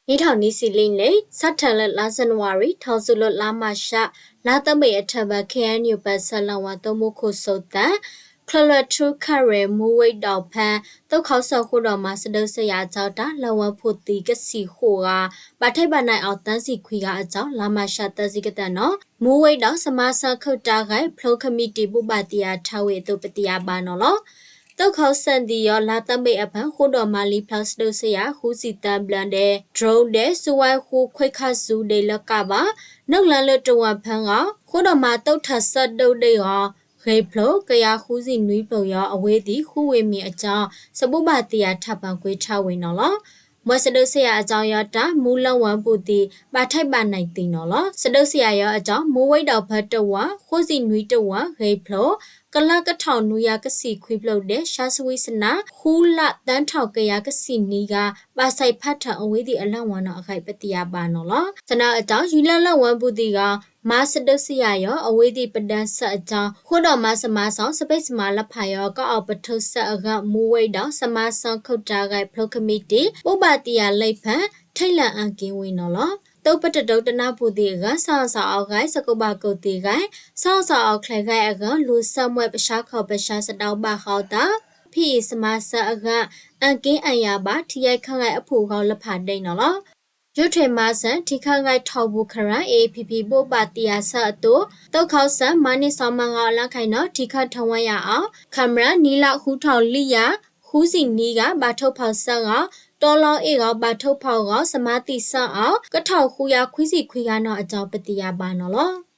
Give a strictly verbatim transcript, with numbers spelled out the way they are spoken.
နွံထီၣ်နွံဆံလံန့ၣ် စးထီၣ်လၢလါဇန်နဝါရီ ထောင်စုလၢလါမၤရှး လါသဘံၣ်အထၢၣ်ဘၢၣ် KNU ပၢၢ်ဆၢလၢဝဲ သုးမုၢ်ခိၣ်စိသၢ ချၢၣ်လွဲၢ်ထူခၣ်ရဲၣ် မူဝ့ဒီၣ်ဖဲ သုးခီစၢၣ်ဃုဒီးမၤ စဒုးစယၤအကၠီတၢ် လၢဝဲဖူးသံကဆံဃိးဂၤ ဘၣ်ထိၣ်ဘၣ်နၢ်အီၤ သၢဆံခွံဂၤအကၠီ လါမၤရှး သၢဆံကတၢၢ်နီၤ မူဝ့ဒီး စမါစၢၣ်ခုၣ်တၢ်ဂဲၤဖျိ ကမံးတံာ် ဘိးဘၣ်တံာ်ယာ်ထါဝံၤအသိး ပတံာ်ယာ်ဘၣ်နီၤလီၤ. သုးခီစၢၣ်သံယီၤ လါသဘံၣ်အဖၢၣ် ဃုဒီးမၤလံဖျါ စဒုးစယၤ ဃုဆံသၢဘျၢဒဲး drone ဒဲး စုဝဲဃုခွ့ခါစူၤဒဲးလၢကးဘၣ် နုာ်လီၤလၢတဝၢၣ်ဖၢဂီၤ ဃုဒီးမၤသုးထၢၣ်စၢၣ်ဒုးဒဲးဂီၤ ဂဲၤဖျိ ကယၤဃုဆံနွံဖျိယီၤ အဝဲသ့ၣ်ဃုဝ့ၢ်မံၤအကၠီ စဘိးဘၣ်တံာ်ယာ်ထးပၢၣ်ကွံာ်ထါဝံၤနီၤလီၤ. မွဲစဒုးစယၤအကၠီယီၤတၢ် မူလၢဝဲဖူးသံ ဘၣ်ထိၣ်ဘၣ်နၢ်သံနီၤလီၤ. စဒုးစယၤယီၤအကၠီ မူဝ့ဒီၣ်ဖဲတဝၢၣ် ဃုဆံနွံတဝၢၣ် ဂဲၤဖျိ ကလးကထီၣ်နွံယၤကဆံခွံဖျိဒဲး ရှါစဝံစနၢ ဃုလး သၢထီၣ်ကယၤကဆံနွံဂၤ ဘၣ်ဆဲးဖးထၢၣ်အဝဲသ့ၣ်အလၢ်ဝါနီၤ အဂဲၤပတံာ်ယာ်ဘၣ်နီၤလီၤ. သနာ်အကၠီ ယူၤလၢလၢဝဲဖူးသံဂီၤ မၤစဒုးစယၤယီၤ အဝဲသ့ၣ်ပဒၢၣ်စၢၣ်အကၠီ ဃုဒီးမၤစမါစၢၣ် စပ့ၣ်စမါလၢဖးယီၤ ကအိၣ်ပထိၣ်စၢၣ်အဂၤ မူဝ့ဒီး စမါစၢၣ်ခုၣ်တၢ်ဂဲၤဖျိ ကမံးတံာ် ဘိးဘၣ်တံာ်ယာ်လံဖဲ ထိၣ်လၢအက့ဝံၤနီၤလီၤ. သုးပတဒိတနၢ်ပူၤသံအဂၤ စၢ်အီၣ်စၢ်အီၣ်ဂဲၤ စကဘၣ်ကုာ်သံဂဲၤ စၢ်အီၣ်စၢ်အီၣ်ချဲးဂဲၤအဂၤ လူၤဆၢမွဲပဆါခီၣ်ပဆါ စဒုးဘၣ်ဃီတၢ် ဖဲအံၤစမါစၢၣ်အဂၤ အက့အယၤဘၣ် ထံယဲၢ်ခၢၣ်ဂဲၤအဖုၣ်ဂီၤလၢဖးဒ့နီၤလီၤ. ယိးထွဲမၤစၢၣ် ထံခၢၣ်ဂဲၤထီၣ်ပူၤ ခရၣ် AAPP ဘိးဘၣ်တံာ်ယာ်ဆၢအသိး သုးခီစၢၣ် မၤန့ၢ်စီၤမၤဂီၤအလါခါအံၤနီၤ ထံခၢၣ်ထီၣ်ဝဲယၤအီၤ ခရၣ် နံၤလးဃုထီၣ်လွံၢ်ယၤ ဃုဆံနွံဂၤ ဘၣ်ထိၣ်ဖီၣ်စၢၣ်ဂီၤ တီလီၤအ့ၣ်ဂီၤ ဘၣ်ထိၣ်ဖီၣ်ဂီၤ စမါသံစၢၣ်အီၤ ကထီၣ်ဃုယၤခွံဆံခွံဂၤနီၤအကၠီ ပတံာ်ယာ်ဘၣ်နီၤလီၤ.